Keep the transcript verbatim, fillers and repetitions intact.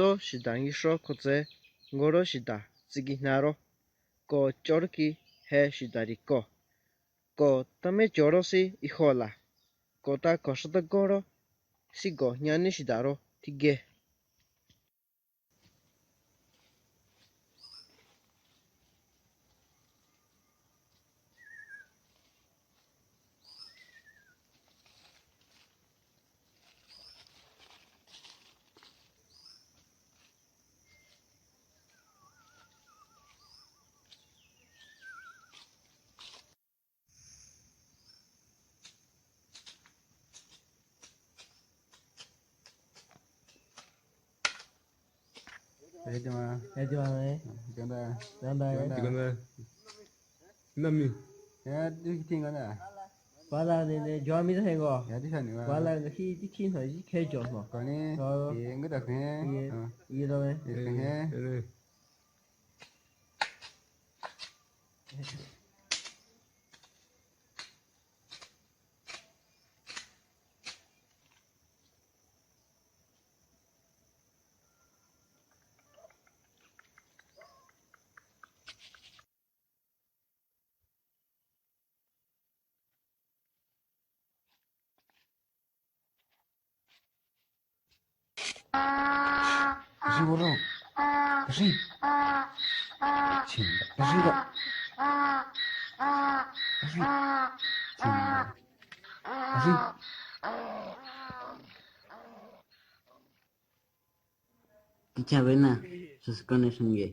Zo shidan yisho kotse, ngoro shidan tsiki naro. Ko chorki he shidan riko. Ko tame choro si ihola. Ko ta ko shota goro. Si ko nyani shidaro. Tige. Edima. Edima ne? Ganda. Ganda. Ganda. Nami. Ya, tu kiting ganda. Bala ne ne, jami tu hengo. Ya, tu sana. Bala ne ki, ki kin ho, ki ke jo ho. Kone. Ye, enggak dah, ye. Ye, ye, ye. Ashi bolo. Ashi. Chin. Ashi da. Ashi. Chin. Ashi. Kicha bena, sus kone sunge.